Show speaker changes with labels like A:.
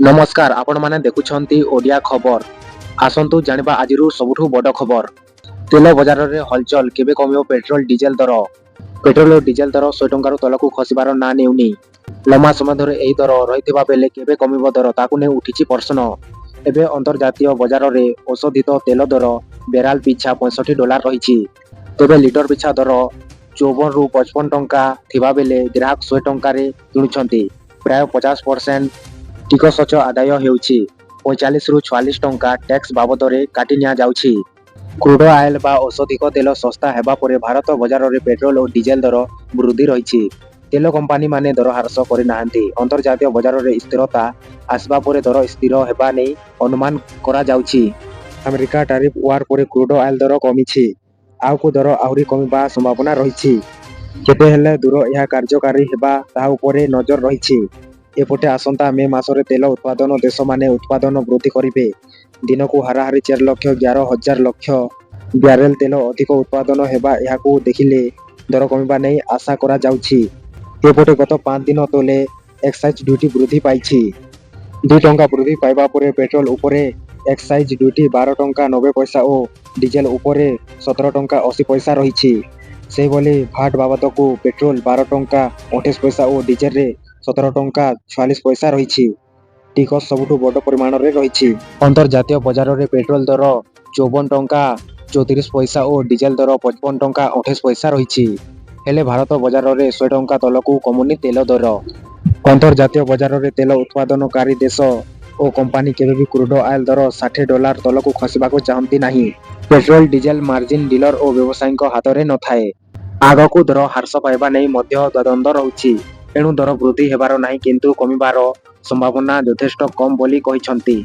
A: ନମସ୍କାର, ଆପଣମାନେ ଦେଖୁଛନ୍ତି ଓଡ଼ିଆ ଖବର। ଆସନ୍ତୁ ଜାଣିବା ଆଜିର ସବୁଠୁ ବଡ଼ ଖବର। ତେଲ ବଜାରରେ ହଲଚଲ, କେବେ କମିବ ପେଟ୍ରୋଲ ଡିଜେଲ ଦର? ପେଟ୍ରୋଲ ଓ ଡିଜେଲ ଦର 100 ଟଙ୍କାରୁ ତଳକୁ ଖସିବାର ନାଁ ନେଉନି। ଲମ୍ବା ସମୟ ଧରି ଏହି ଦର ରହିଥିବା ବେଳେ କେବେ କମିବ ଦର, ତାକୁ ନେଇ ଉଠିଛି ପ୍ରଶ୍ନ। ଏବେ ଅନ୍ତର୍ଜାତୀୟ ବଜାରରେ ଅଶୋଧିତ ତେଲ ଦର ବ୍ୟାରେଲ ପିଛା 65 ଡଲାର ରହିଛି। ତେବେ ଲିଟର ପିଛା ଦର 54ରୁ 55 ଟଙ୍କା ଥିବା ବେଳେ ଗ୍ରାହକ 100 ଟଙ୍କାରେ କିଣୁଛନ୍ତି। ପ୍ରାୟ 50% ଟିକସ ଆଦାୟ ହେଉଛି। 45ରୁ 46 ଟଙ୍କା ଟ୍ୟାକ୍ସ ବାବଦରେ କାଟି ନିଆଯାଉଛି। କ୍ରୁଡ ଅଏଲ ବା ଅଶୋଧିତ ତେଲ ଶସ୍ତା ହେବା ପରେ ଭାରତ ବଜାରରେ ପେଟ୍ରୋଲ ଓ ଡିଜେଲ ଦର ବୃଦ୍ଧି ରହିଛି। ତେଲ କମ୍ପାନୀମାନେ ଦର ହ୍ରାସ କରିନାହାନ୍ତି। ଅନ୍ତର୍ଜାତୀୟ ବଜାରରେ ସ୍ଥିରତା ଆସିବା ପରେ ଦର ସ୍ଥିର ହେବା ନେଇ ଅନୁମାନ କରାଯାଉଛି। ଆମେରିକା ଟାରିଫ ୱାର ପରେ କ୍ରୁଡ ଅଏଲ ଦର କମିଛି। ଆଗକୁ ଦର ଆହୁରି କମିବା ସମ୍ଭାବନା ରହିଛି। କେତେ ହେଲେ ଦୂର ଏହା କାର୍ଯ୍ୟକାରୀ ହେବ, ତାହା ଉପରେ ନଜର ରହିଛି। ଏପଟେ ଆସନ୍ତା ମେ ମାସରେ ତେଲ ଉତ୍ପାଦକ ଦେଶମାନେ ଉତ୍ପାଦନ ବୃଦ୍ଧି କରିବେ। ଦିନକୁ ହାରାହାରି 4 ଲକ୍ଷ 11 ହଜାର ଲକ୍ଷ ବ୍ୟାରେଲ ତେଲ ଅଧିକ ଉତ୍ପାଦନ ହେବ। ଏହାକୁ ଦେଖିଲେ ଦର କମିବା ନେଇ ଆଶା କରାଯାଉଛି। ଏପଟେ ଗତ 5 ଦିନ ତଳେ ଏକ୍ସାଇଜ ଡ୍ୟୁଟି ବୃଦ୍ଧି ପାଇଛି। 2 ଟଙ୍କା ବୃଦ୍ଧି ପାଇବା ପରେ ପେଟ୍ରୋଲ ଉପରେ ଏକ୍ସାଇଜ ଡ୍ୟୁଟି 12 ଟଙ୍କା 90 ପଇସା ଓ ଡିଜେଲ ଉପରେ 17 ଟଙ୍କା 80 ପଇସା ରହିଛି। ସେହିଭଳି ଭାଟ୍ ବାବଦକୁ ପେଟ୍ରୋଲ 12 ଟଙ୍କା 28 ପଇସା ଓ ଡିଜେଲରେ 17 ଟଙ୍କା 46 ପଇସା ରହିଛି। ଟିକସ ସବୁଠୁ ବଡ଼ ପରିମାଣରେ ରହିଛି। ଅନ୍ତର୍ଜାତୀୟ ବଜାରରେ ପେଟ୍ରୋଲ ଦର 54 ଟଙ୍କା 34 ପଇସା ଓ ଡିଜେଲ ଦର 55 ଟଙ୍କା 28 ପଇସା ରହିଛି। ହେଲେ ଭାରତ ବଜାରରେ 100 ଟଙ୍କା ତଳକୁ କମୁନି ତେଲ ଦର। ଅନ୍ତର୍ଜାତୀୟ ବଜାରରେ ତେଲ ଉତ୍ପାଦନକାରୀ ଦେଶ ଓ କମ୍ପାନୀ କେବେବି କ୍ରୁଡ ଅଏଲ ଦର 60 ଡଲାର ତଳକୁ ଖସିବାକୁ ଚାହାନ୍ତି ନାହିଁ। ପେଟ୍ରୋଲ ଡିଜେଲ ମାର୍ଜିନ ଡିଲର ଓ ବ୍ୟବସାୟୀଙ୍କ ହାତରେ ନଥାଏ। ଆଗକୁ ଦର ହ୍ରାସ ପାଇବା ନେଇ ମଧ୍ୟ ଦ୍ୱନ୍ଦ୍ୱ ରହୁଛି। ଏଣୁ ଦର ବୃଦ୍ଧି ହେବାର ନାହିଁ, କିନ୍ତୁ କମିବାର ସମ୍ଭାବନା ଯଥେଷ୍ଟ କମ୍ ବୋଲି କହିଛନ୍ତି।